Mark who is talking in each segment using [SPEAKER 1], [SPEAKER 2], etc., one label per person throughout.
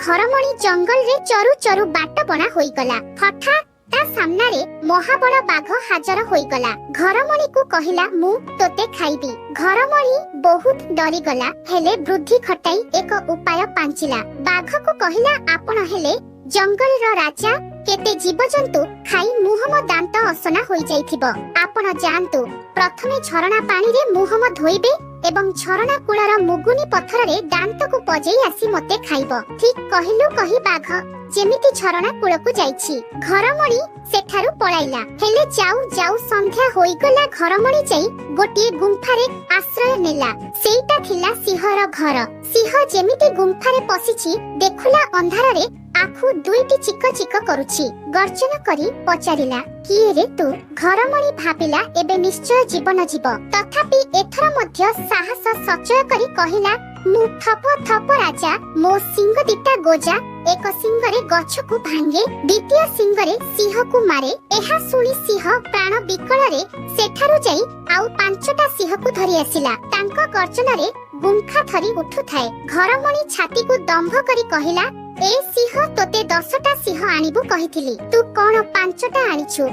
[SPEAKER 1] ଘରମଣି ଜଙ୍ଗଲରେ ଚରୁ ଚରୁ ବାଟବଣା ହୋଇଗଲା। ହଠାତ୍ ତା ସାମ୍ନାରେ ମହାବଳ ବାଘ ହାଜର ହୋଇଗଲା। ଘରମଣିକୁ କହିଲା, "ମୁଁ ତୋତେ ଖାଇବି।" ଘରମଣି ବହୁତ ଡରିଗଲା। ହେଲେ ବୁଦ୍ଧି ଖଟାଇ ଏକ ଉପାୟ ପାଞ୍ଚିଲା। ବାଘକୁ କହିଲା, "ଆପଣ ହେଲେ ଜଙ୍ଗଲର ରାଜା। କେତେ ଜୀବଜନ୍ତୁ ଖାଇ ମୁହଁ ଦାନ୍ତ ଅସନା ହୋଇଯାଇଥିବ। ଆପଣ ଯାଆନ୍ତୁ, ପ୍ରଥମେ ଝରଣା ପାଣିରେ ମୁହଁ ଧୋଇବେ ଏବଂ ଝରଣା କୂଳର ମୁଗୁନି ପଥରରେ ଦାନ୍ତକୁ ପଜେଇ ଆସି ମତେ ଖାଇବ।" "ଠିକ କହିଲୁ" କହି ବାଘ ଯେମିତି ଝରଣା କୂଳକୁ ଯାଇଛି, ଘରମଣି ସେଠାରୁ ପଳାଇଲା। ହେଲେ ଯାଉ ଯାଉ ସନ୍ଧ୍ୟା ହୋଇଗଲା। ଘରମଣି ଯାଇ ଗୋଟିଏ ଗୁମ୍ଫାରେ ଆଶ୍ରୟ ନେଲା। ସେଇଟା ଥିଲା ସିଂହର ଘର। ସିଂହ ଯେମିତି ଗୁମ୍ଫାରେ ପଶିଛି, ଦେଖିଲା ଅନ୍ଧାରରେ ଆଖୁ ଦୁଇଟି ଚିକ ଚିକ କରୁଛି। ଗର୍ଜନ କରି ପଚାରିଲା, "କିଏ ରେ ତୁ?" ଘରମଣି ଭାବିଲା, ଏବେ ନିଶ୍ଚୟ ଜୀବନ ଯିବ। ତଥାପି ଏଥର ମଧ୍ୟ ସାହସ ସଞ୍ଚୟ କରି କହିଲା, "ମୁଁ ଥପ ଥପ ରାଜା। ମୋ ଶିଙ୍ଗ ଦିଟା ଗୋଜା। ଏକ ଶିଙ୍ଗରେ ଗଛକୁ ଭାଙ୍ଗେ, ଦ୍ୱିତୀୟ ଶିଙ୍ଗରେ ସିଂହକୁ ମାରେ।" ଏହା ଶୁଣି ସିଂହ ପ୍ରାଣ ବିକଳରେ ସେଠାରୁ ଯାଇ ଆଉ ପାଞ୍ଚଟା ସିଂହକୁ ଧରି ଆସିଲା। ତାଙ୍କ ଗର୍ଜନରେ ଗୁମ୍ଫା ଥରି ଉଠୁଥାଏ। ଘରମଣି ଛାତିକୁ ଦମ୍ଭ କରି କହିଲା, "ଏ ସିଂହ, ତୋତେ 10ଟା ସିଂହ ଆଣିବୁ କହିଥିଲି, ତୁ କଣ ପାଞ୍ଚଟା ଆଣିଛୁ?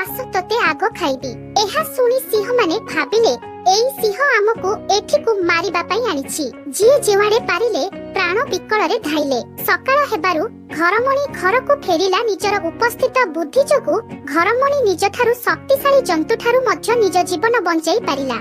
[SPEAKER 1] ଆସ, ତୋତେ ଆଗ ଖାଇବି।" ଏହା ଶୁଣି ସିଂହମାନେ ଭାବିଲେ, ଏଇ ସିଂହ ଆମକୁ ଏଠିକୁ ମାରିବା ପାଇଁ ଆଣିଛି। ଯିଏ ଯେଉଁଆଡେ ପାରିଲେ ପ୍ରାଣ ବିକଳରେ ଧାଇଲେ। ସକାଳ ହେବାରୁ ଘରମଣି ଘରକୁ ଫେରିଲା। ନିଜର ଉପସ୍ଥିତ ବୁଦ୍ଧି ଯୋଗୁ ଘରମଣି ନିଜଠାରୁ ଶକ୍ତିଶାଳୀ ଜନ୍ତୁଠାରୁ ମଧ୍ୟ ନିଜ ଜୀବନ ବଞ୍ଚାଇ ପାରିଲା।